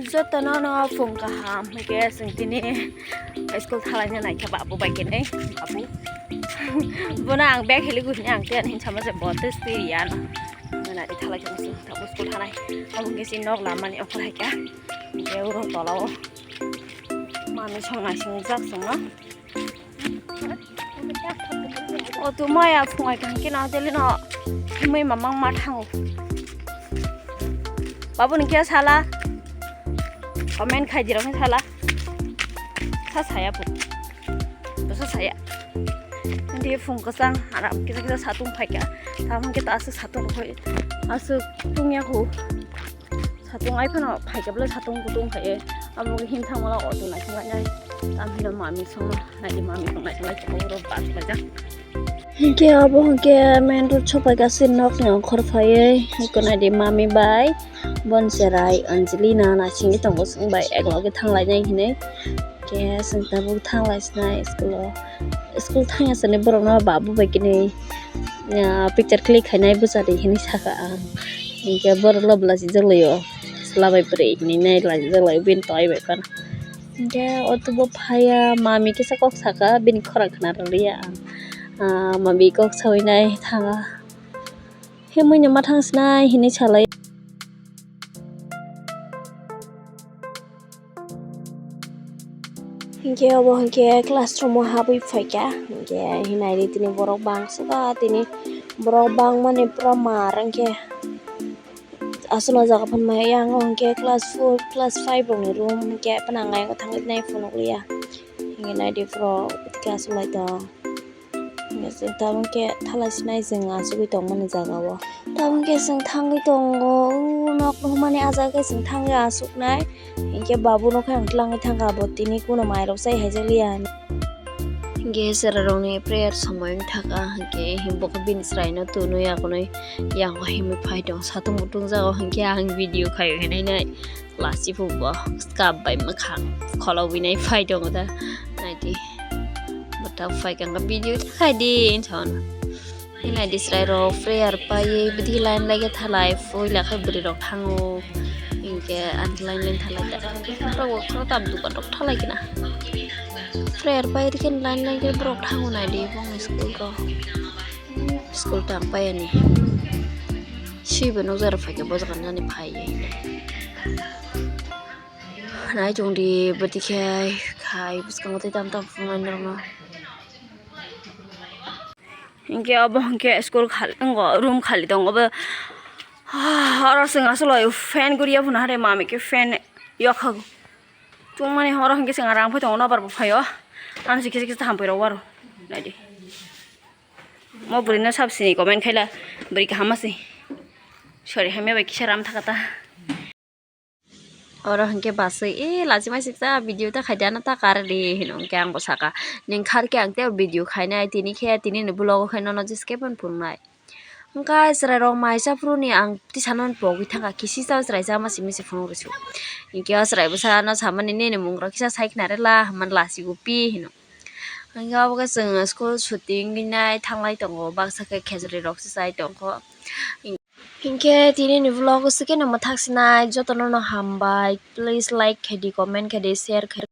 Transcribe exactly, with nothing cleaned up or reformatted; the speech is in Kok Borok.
Jotono no phung kaham, hwnkhe chwng tini school thalaina naikha babu bai khe nai, babu. Bono ang bag hili guri ang tiyan hin sama je bo twi twi ya no. Nana di thalai khe chwng thabu school thanai. Abo hwnkhe si nok lamani ongkhor hai kha. Hwnkhe uro tolao mami song naising jak chwngno. O tu maya phungai kang kino jeli no himui mamang ma thango. Babu ni kya sala? Comment khai dirok ni sala. Sa saya phu. Bosa saya. Dia phung kasang arap kisa kisa satung phaika. Tamang kita asuk satung khoi. Asuk tungya khu. Satung ai phano phaikhe bwlai satung kutung khai, abo khe him thangmala auto naising lainai. Tam hino mami songno naidi mami song naising lai chakao ro bus laijak. Hinkhe abo hinkhe main road sopai gasi nokni ongkhor phaiwi hiko naidi mami bai bonserai Angelina naisingwi tongo chwng bai eklogi thanglainai hinwi. Khe chwng tabuk thanglai sinai school o. School thangya sani borokno babu bai kini, ah, picture click khainai bwchadi hinwi saka ang. Hinkhe borok lo bwlachijak laio. Chwla bai bwrwi hinwi nai laijakla bini twi bai phano. Hinkhe o tubo phaiya mami kisa kok saka bini khorang khna rwliya ang. Ah, mami kok sawi nai thanga. Himui no ma thang sinai hinwi salai. Hinkhe obo hinkhe classroom o habwi phaikha, hinkhe hinai di tini borok bangsuka tini borok bangmani pura mar hinkhe aswk no jaga phano maya yang o hinkhe class four class five rokni room hinkhe phano ang ayang thangwi nai phunukliya hinkhe naidi borok class o lai tong. Tabuk khe thalai sinai chwng achugwi tongmani jaga o. Tabuk khe chwng thangwi tongo, o nok nukmani ah jaga khe chwng thangwi achuknai. Hinkhe babu no khe ang twlangwi thangkha, bo tini kuno mairok chai haijakliya. Hinkhe chwrairokni prayer somoi wng thaka, hinkhe bo khe bini chwraino tunwi akonwi yango himwi phai tongo. Satung bo tungjago, hinkhe ang video khai hinwi nai. Lasi phubo cup bai mwkhang khulogwi nai phai tongo da. Naidi bwta phai kha video ta khai di hinwi sa hwnwi. Naidi chwrairok prayer paiwi bwdhi line lai khe thalai puila khe bwrwirok thango. Hinkhe ani line line thalai da. Borok bo khoroktham dukan rok thalai khe na. Prayer pai rikhe line line khe borok thango naidi bongni school rok. School tang pai ani. Swi bo nukjak rok phai khe bojak nani phai. Nai tong di bwtwi khe khai bwskango tei tam tam phunuknai norokno. Hinkhe obo hinkhe school khali tongo, room khali tongo bo. Oro chwng aswk fan guriya phano hare mami khe fan yokhago. Tungmani oro hinkhe chwng rang phai tongo, nobar bo phaio. Ano se kisa kisa hampui rok waro. Naidi. Mo bwrwi no sab sini comment khaila bwrwi kaham se. Sorry, hamya bai kisa ram thaka ta. Oro hinkhe baswi, "E, lachimai siksa video ta khaidi, ano ta kar di," hino hinkhe ang bo saka, "Nwng kharkhe ang tei video khainai, tini khe, tini ni vlog o khe nono jeskhe phano phunuknai." Hinkhe chwrairok mai cha phuru ni ang tisa no pogwi thangkha, kisi cha chwrai cha ma simi se phunuk rw su. Hinkhe o chwrai bwsa no samani, "Nini mung rok kisa sai khna rwla," hwnmani lachigo pi hino. Hinkhe obo khe chwng school chuti wngwi nai thanglai tongo, baksa khe khejri rok se chai tongkho. Hinkhe tini ni vlog o swkhe no mwthak sinai, jotono no hambai, please like khe di, comment khe di, share khe.